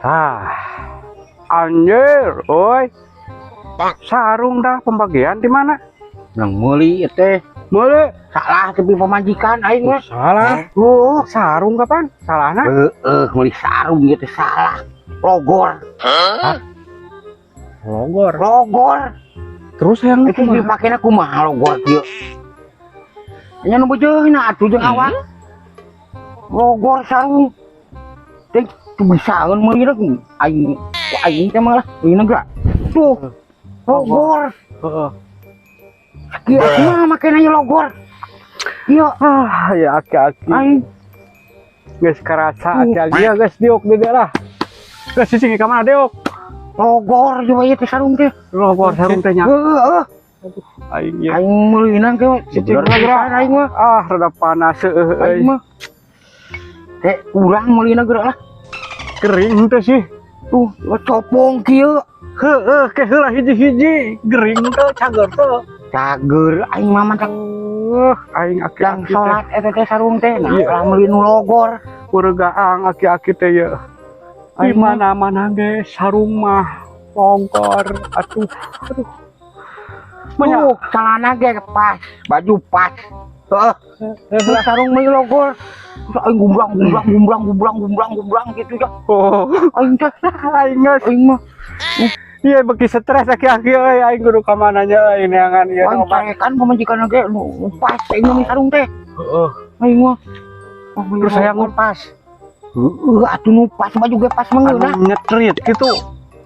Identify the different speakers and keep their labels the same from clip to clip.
Speaker 1: Ah, anjir, oi. Sarung dah pembagian di mana?
Speaker 2: Nang meuli ieu teh.
Speaker 1: Meuli.
Speaker 2: Salah tapi pamajikan aing mah.
Speaker 1: Salah.
Speaker 2: Oh,
Speaker 1: sarung kapan? Salahna?
Speaker 2: Heeh, meuli sarung ieu teh salah. Logor.
Speaker 1: Logor.
Speaker 2: Logor.
Speaker 1: Terus yang
Speaker 2: Itu dipakena kumaha logor kieu? Nya nu beujeuna atuh jeung awak. Logor sarung. Teh teu bisaeun meuli aing aing teh malah meulina geura. Tuh. Logor.
Speaker 1: Heeh.
Speaker 2: Kieu kumaha makena ieu logor? Ieu
Speaker 1: Ah, ya aki-aki.
Speaker 2: Aing.
Speaker 1: Geus karasa aki-aki ya geus diuk di dieu lah. Geus cicing ka mana diuk?
Speaker 2: Logor juga ieu teh sarung teh.
Speaker 1: Logor sarung teh nya.
Speaker 2: Heeh.
Speaker 1: Aing ye.
Speaker 2: Aing meulina ke
Speaker 1: Cicing
Speaker 2: bener
Speaker 1: geura.
Speaker 2: Aing mah.
Speaker 1: Ah, rada panas heueuh euy.
Speaker 2: Aing mah. Teh urang meulina geura lah.
Speaker 1: Kering teh sih.
Speaker 2: Tuh, copong kieu.
Speaker 1: Heeh, ke heula hiji-hiji gering teh cager teh.
Speaker 2: Cager aing mah mantap.
Speaker 1: Aing
Speaker 2: Dang
Speaker 1: aki-aki teh.
Speaker 2: Salat eta teh sarung teh. Nah,
Speaker 1: Iya.
Speaker 2: lah meuli nu logor.
Speaker 1: Gaang aki-aki teh ye. Di
Speaker 2: Aing mah.
Speaker 1: Mana-mana ge sarung mah longor atuh. Aduh. Banyak.
Speaker 2: Tuh, celana ge pas, baju pas. Heeh. Terus sarung meuli logor. Terus aing gumbrang gumbrang gumbrang gumbrang gumbrang gumbrang gitu ya.
Speaker 1: Oh,
Speaker 2: Aing teh,
Speaker 1: aing geus.
Speaker 2: Aing mah.
Speaker 1: Iya, beki stres aki-aki euy, aing kudu ka mana nya euy neangan ieu
Speaker 2: Aing
Speaker 1: obat.
Speaker 2: Carekan pamajikan ge nu pas aing mah sarung teh.
Speaker 1: Heeh.
Speaker 2: Aing mah. Oh, meuli
Speaker 1: Terus saya
Speaker 2: logor.
Speaker 1: Pas.
Speaker 2: Heeh, atuh nu pas baju ge pas mah ngeunah.
Speaker 1: Anu nyetrit gitu.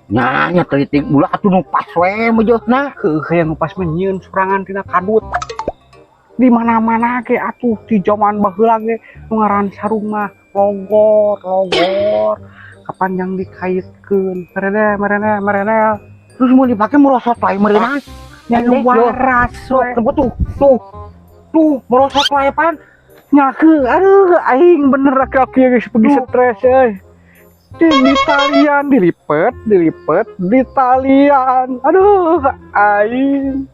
Speaker 2: Nya nya teutik ulah atuh nu pas we meujeuhna.
Speaker 1: Heuh, hayang pas mah nyieun sorangan tina kadut. Di mana-mana ge atuh di zaman baheula ge nu ngaran sarung mah logor, logor. Kapan yang dikaitkeun? Merene, merene, merene.
Speaker 2: Terus mau dipake merosot wae meureunana.
Speaker 1: Nya nu waras
Speaker 2: Tuh,
Speaker 1: we.
Speaker 2: Tuh, tuh, tuh, merosot wae pan.
Speaker 1: Nyake, aduh, aing bener aki-aki geus pergi
Speaker 2: Tuh.
Speaker 1: Stres euy. Di talian dilipet, dilipet di talian. Aduh, aing.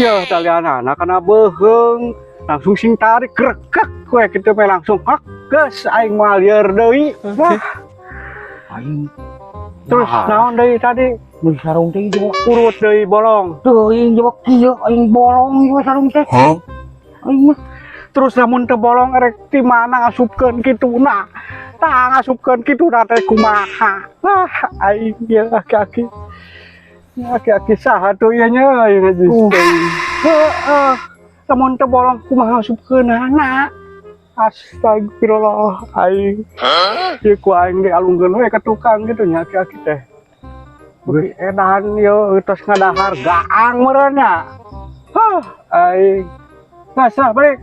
Speaker 1: Ya talian anak kana beuheung, langsung sing tarik grekek we kitu mah langsung hak geus aing moal lieur deui. Wah,
Speaker 2: Aing
Speaker 1: terus
Speaker 2: Wah.
Speaker 1: Naon deui tadi?
Speaker 2: Meuli sarung teh jebok.
Speaker 1: Urut deui bolong.
Speaker 2: Teuing jebok kieu aing bolong ieu sarung teh. Aing mah.
Speaker 1: Terus lamun teu bolong erek di mana ngasupkeun kituna? Tah, ngasupkeun kituna teh kumaha? Wah, aing ieu aki-aki. Aki-aki saha tuh ieu nya aing aja.
Speaker 2: Tuh.
Speaker 1: Heeh. Lamun teu bolong kumaha ngasupkeunana? Astagfirullah aing. Ieu ku aing dialungkeun we ka tukang gitu nya aki-aki teh. Beuki edan ieu tos ngadahar gaang meureun nya. Hah, aing. Geus lah balik.